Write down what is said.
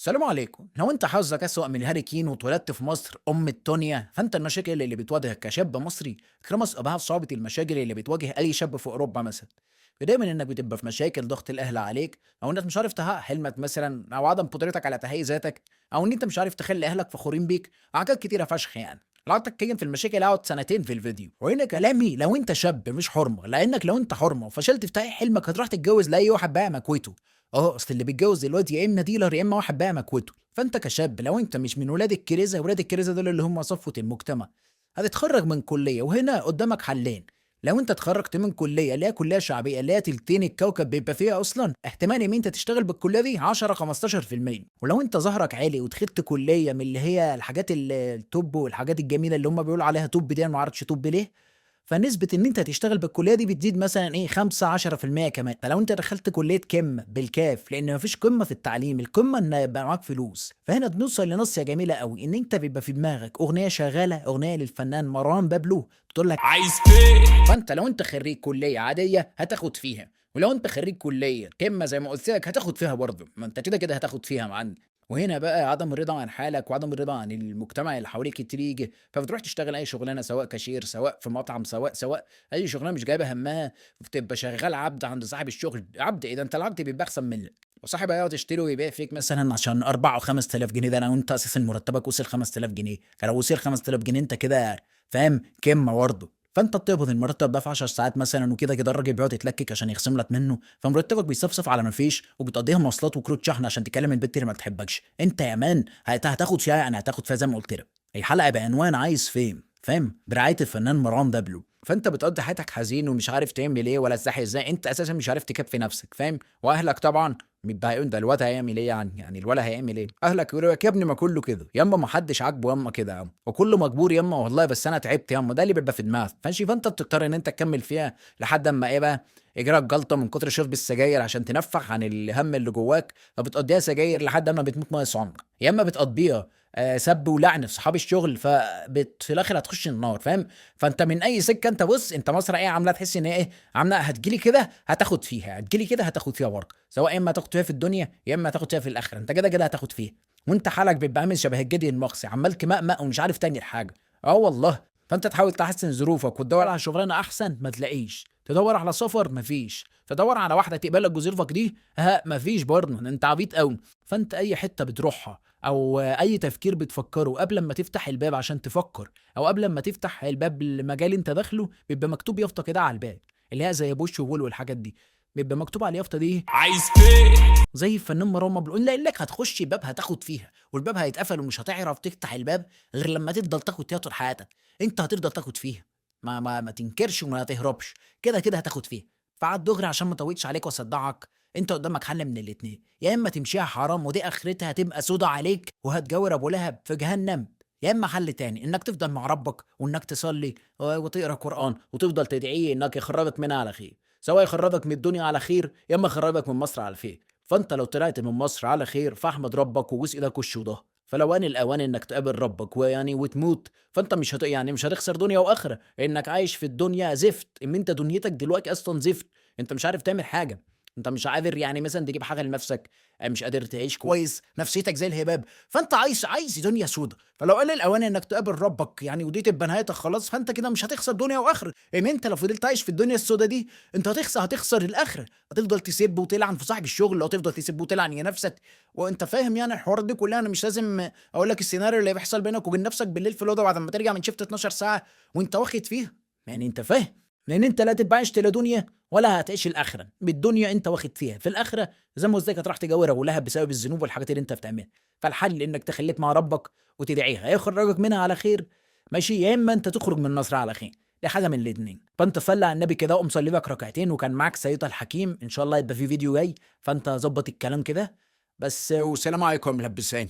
السلام عليكم. لو انت حظك اسوأ من هاري كين واتولدت في مصر ام الدنيا، فانت المشاكل اللي بتواجهك كشاب مصري كرمس اضعاف صعوبة المشاكل اللي بتواجه اي شاب في اوروبا مثلا. فدايما انك بتبقى في مشاكل ضغط الاهل عليك، او انك مش عارف تحقق حلمك مثلا، او عدم قدرتك على تهيئ ذاتك، او ان انت مش عارف تخلي اهلك فخورين بيك، حاجات كتيرة فشخ يعني. لو قعدت اتكلم في المشاكل اقعد سنتين في الفيديو. وهنا كلامي لو انت شاب مش حرمه، لانك لو انت حرمه وفشلت في تحقيق حلمك هتروح تتجوز لاي واحد بقى مكوته. اصل اللي بيتجوز دلوقتي يا اما dealer يا اما واحد بقى مكوته. فانت كشاب لو انت مش من ولاد الكريزه، ولاد الكريزه دول اللي هم صفوه المجتمع، هتتخرج من كليه، وهنا قدامك حلين. لو انت اتخرجت من كليه اللي هي كليه شعبية اللي هي تلتين الكوكب بيبقى فيها اصلا، احتمال ان انت تشتغل بالكلية دي 10 15%. ولو انت ظهرك عالي ودخلت كليه من اللي هي الحاجات ال top والحاجات الجميلة اللي هم بيقولوا عليها top دي، انا ما اعرفش top ليه، فنسبة ان انت تشتغل بالكلية دي بتزيد مثلا ايه 5 10% كمان. فلو انت دخلت كلية قمة بالكاف، لان مفيش قمة في التعليم، القمة ان يبقى معاك فلوس. فهنا بنوصل لنصية جميلة قوي، ان انت بيبقى في دماغك اغنية شغالة، اغنية للفنان مروان بابلو بتقول لك عايز فين. فانت لو انت خريج كلية عادية هتاخد فيها، ولو انت خريج كلية قمة زي ما قلت لك هتاخد فيها برضه، ما انت كده كده هتاخد فيها يا معلم. وهنا بقى عدم الرضا عن حالك وعدم الرضا عن المجتمع اللي حواليك تيجي، فبتروح تشتغل اي شغلانة، سواء كاشير، سواء في مطعم، سواء اي شغلانة مش جايبه همها، بتبقى شغال عبد عند صاحب الشغل. عبد ايه ده؟ انت العبد بيبقى احسن منك، وصاحب هيقعد يشتري ويبيع فيك مثلا عشان 4 او 5000 جنيه. ده انا وانت اساسا مرتبك وصل 5000 جنيه، فلو وصل 5000 جنيه انت كده فاهم كمه برضه. فانت بتقبض المرتب ده في 10 ساعات مثلا، وكده كده الراجل بيقعد يتلكك عشان يخصم لك منه، فمرتبك بيصفصف على ما فيش، وبتقضيها مواصلات وكروت شحن عشان تكلم البت اللي ما بتحبكش. انت يا man هتاخد فيها، يعني هتاخد فيها زي ما قلت لك. الحلقة بعنوان عايز فين، فاهم، برعاية الفنان مروان بابلو. فانت بتقضي حياتك حزين ومش عارف تعمل ايه ولا تستحي ازاي، انت اساسا مش عارف تكفي نفسك، فاهم. واهلك طبعا متضايقين، ده الواد هيعمل ايه يعني الولد هيعمل ايه؟ اهلك يقولوا لك يا ابني ما كله كده ياما، ما حدش عاجبه ياما كده يا عم، وكله مجبور ياما والله، بس انا تعبت ياما، ده اللي بيبقى في دماغك، ماشي. فانت بتضطر ان انت تكمل فيها لحد اما ايه بقى، يجيلك جلطة من كتر شرب السجاير عشان تنفخ عن الهم اللي جواك، فبتقضيها سجاير لحد اما بتموت ناقص عمر، يا اما بتقضيها سب ولعن في صحاب الشغل، فبت في الاخر هتخش النار، فاهم. فانت من اي سكة انت بص، انت مصر ايه عامله، تحس ان هي ايه عامله، هتجيلي كده هتاخد فيها، هتجيلي كده هتاخد فيها برضه، سواء اما تاخد فيها في الدنيا يا اما تاخد فيها في الاخرة، انت كده كده هتاخد فيها. وانت حالك بيبقى عامل شبه الجدي المخصي، عمال تمقمق ومش عارف تاني الحاجة، والله. فانت تحاول تحسن ظروفك وتدور على شغلانة احسن ما تلاقيش، تدور على سفر مفيش، تدور على واحدة تقبلك بظروفك دي ها مفيش برضه، انت عبيط قوي. فانت اي حتة بتروحها او اي تفكير بتفكره قبل ما تفتح الباب عشان تفكر، او قبل ما تفتح الباب لمجال انت داخله، بيبقى مكتوب يافطة كده على الباب اللي هي زي push و pull والحاجات دي، بيبقى مكتوب على اليافطه دي عايز فين، زي الفنان مروان بابلو، لا لك هتخش باب هتاخد فيها، والباب هيتقفل ومش هتعرف تفتح الباب غير لما تفضل تاخد فيها طول حياتك. انت هتفضل تاخد فيها، ما ما ما تنكرش وما تهربش، كده كده هتاخد فيها. فعلى الدغري عشان ما اطولش عليك واصدعك، انت قدامك حل من الاتنين، يا اما تمشيها حرام ودي اخرتها هتبقى سودا عليك وهتجاور ابو لهب في جهنم، يا اما حل تاني انك تفضل مع ربك وانك تصلي وتقرا قران وتفضل تدعيه انك يخرجك منها على خير، سواء يخرجك من الدنيا على خير يا اما يخرجك من مصر على خير. فانت لو طلعت من مصر على خير فاحمد ربك وبوس ايدك وش وضهر. فلو ان الاوان انك تقابل ربك ويعني وتموت، فانت مش هت يعني مش هتخسر دنيا واخره، انك عايش في الدنيا زفت، ان انت دنيتك دلوقتي اصلا زفت، انت مش عارف تعمل حاجة، انت مش قادر يعني مثلا تجيب حاجة لنفسك، مش قادر تعيش كويس، نفسيتك زي الهباب، فانت عايز دنيا سودة. فلو قال الاوان انك تقابل ربك يعني ودي تبقى نهايتك خلاص، فانت كده مش هتخسر دنيا واخره، ان انت لو فضلت عايش في الدنيا السودة دي انت هتخسر الاخرة، هتفضل تسب وتلعن في صاحب الشغل، لو تفضل تسب وتلعن يا نفسك، وانت فاهم يعني الحوار دي كلها. انا مش لازم اقول لك السيناريو اللي بيحصل بينك وبين نفسك بالليل في الاوضة بعد ما ترجع من شيفت 12 ساعة وانت واخد فيها، يعني انت فاهم، لان انت لا تبقى عشت لا دنيا ولا هتعيش الاخرة. بالدنيا انت واخد فيها، في الاخرة زي ما قلت لك هتروح تجاور ابو لهب بسبب الذنوب والحاجات اللي انت بتعملها. فالحل انك تخليك مع ربك وتدعيها هيخرجك منها على خير، ماشي، يا اما انت تخرج من مصر على خير، دي حاجة من الاثنين. فانت صلي على النبي كده وقوم صلي لك ركعتين، وكان معاك سيد الحكيم، ان شاء الله يبقى في فيديو جاي، فانت ظبط الكلام كده بس، والسلام عليكم ملبسين.